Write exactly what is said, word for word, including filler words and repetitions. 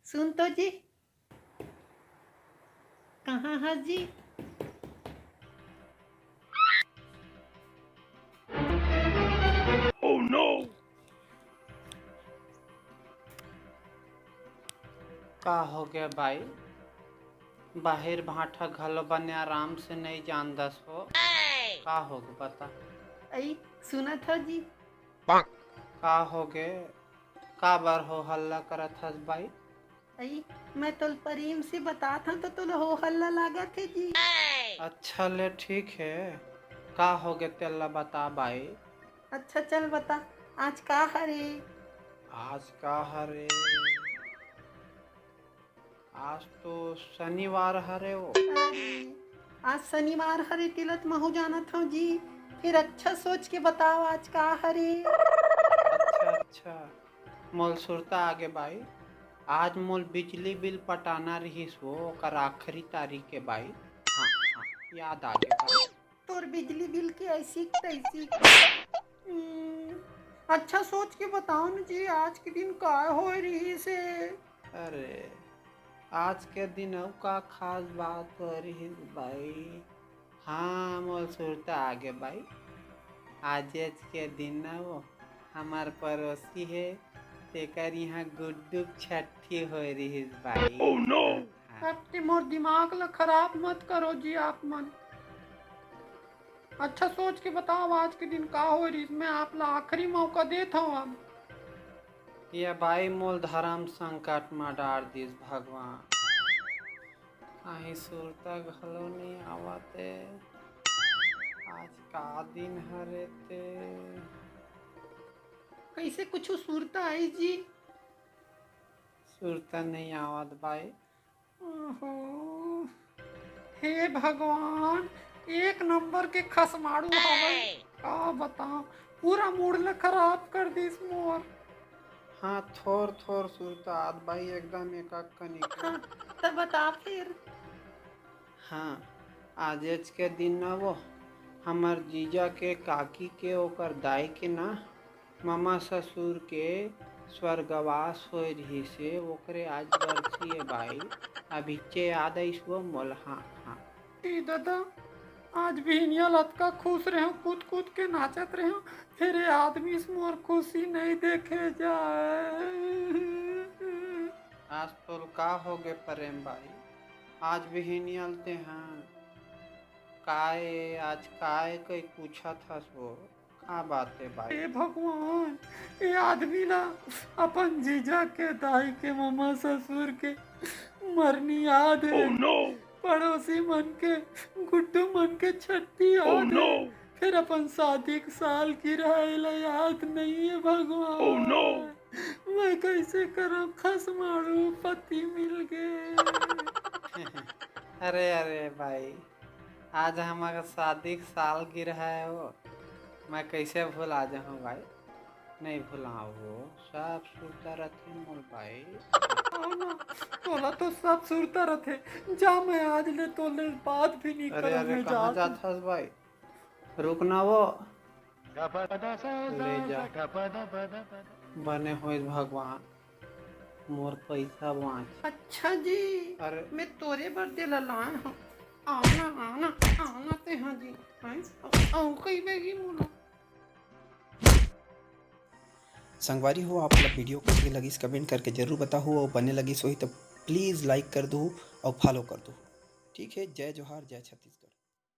सुन तो जी, कहाँ हस जी? का हो गया बाई? बाहिर भाठा घलो बने आराम से नइ जान दस हो। का हो गया बता? अई, सुनत हो जी? का हो गया? काबर हो हल्ला करत हस बाई? अई, मैं तोल प्रेम से बतात हंव तो तोला हो हल्ला लागत हे जी। अच्छा ले ठीक हे, का हो गया तेला बता बाई। अच्छा चल बता, आज का हरे? आज का हरे? आज तो शनिवार हरे वो। अरे, आज शनिवार हरे तेला त महू जानत हंव जी। फिर अच्छा सोच के बताव आज का हरे? अच्छा अच्छा, मोल सुरता आगे बाई। आज मोल बिजली बिल पटाना रहिस वो, ओकर आखिरी तारीख के बाई। हाँ हाँ, याद आगे बाई। तोर बिजली बिल के ऐसी तैसी। हम्म, अच्छा सोच के बताव न जी, आज के दिन का होय रहिस हे? अरे, आज के दिन अउ का खास बात होय रहिस बाई? हाँ, मोल सुरता आगे बाई। आजेच के दिन न वो हमर पड़ोसी हे, तेकर इहाँ गुड्डू के छट्ठी होय रहिस बाई। हाँ। अब ते मोर दिमाग ल खराब मत करो जी आप मन। अच्छा सोच के बताव आज के दिन का होय रहिस, मैं आप ला आखिरी मौका देत हंव अब। ये बाई मोल धरम संकट म डार दिस भगवान। कहीं सुरता घलो नइ आवत हे। आज का दिन हरे ते? कइसे कुछु सुरता आई जी? सुरता नइ आवत बाई। ओहो, हे भगवान, एक नंबर के खसमाड़ू हवय। का बताव, पूरा मूड ल खराब कर दिस मोर। हाँ, थोर थोर सुरता आत बाई, एकदम एक कनिक। हाँ, त बता फिर। हाँ, आजेच के दिन न वो हमर जीजा के काकी के, ओकर दाई के ना, ममा ससुर के स्वर्गवास होय रिहिस हे, ओकरे आज बरसी हे बाई। अभिच्चे याद आइस वो मोला। हाँ, हाँ। ए ददा, आज बिहनिया ल अतका खुश रेहेंव, कूद कूद के नाचत रेहेंव, फेर ए आदमी से मोर खुशी नइ देखे जाय। आज तोल का होगे प्रेम बाई? आज बिहनिया ल तेहा काय, आज काय कई पूछत हस वो? का बात हे बाई? हे भगवान, ए आदमी ला अपन जीजा के, दाई के, ममा ससुर के मरनी याद हे। Oh no! पड़ोसी मन के, गुड्डू मन के छट्ठी याद हे। Oh no! फेर अपन शादी के सालगिरह एला याद नइ हे भगवान। Oh no! मैं कइसे करंव, खसमाड़ू पति मिल गे। अरे, अरे बाई, आज हमर शादी के सालगिरह हे वो, मैं कइसे भुला जाहूं बाई? नइ भुलाहूं वो, सब सुरता रथे मोर बाई। हाँ ना, तोला तो सब सुरता रथे। जा, मैं आज ले तोले बात भी नइ करंव, अरे, मैं कहाँ जात हंव। जात हस बाई? रुक ना वो। ले जा। बने होइस भगवान, मोर पइसा बाँच। अच्छा जी, अरे। मैं तोरे बर दे ला लाए हंव। आना, आना, आना तेहा जी। हैं? अउ, अउ कई बेगी मोला। संगवारी हो, आप ला video कइसे लगिस, comment करके जरूर बताहू, अउ बने लगिस होही त please like कर दू अउ follow कर दू। ठीक है, जय जोहार, जय छत्तीसगढ़।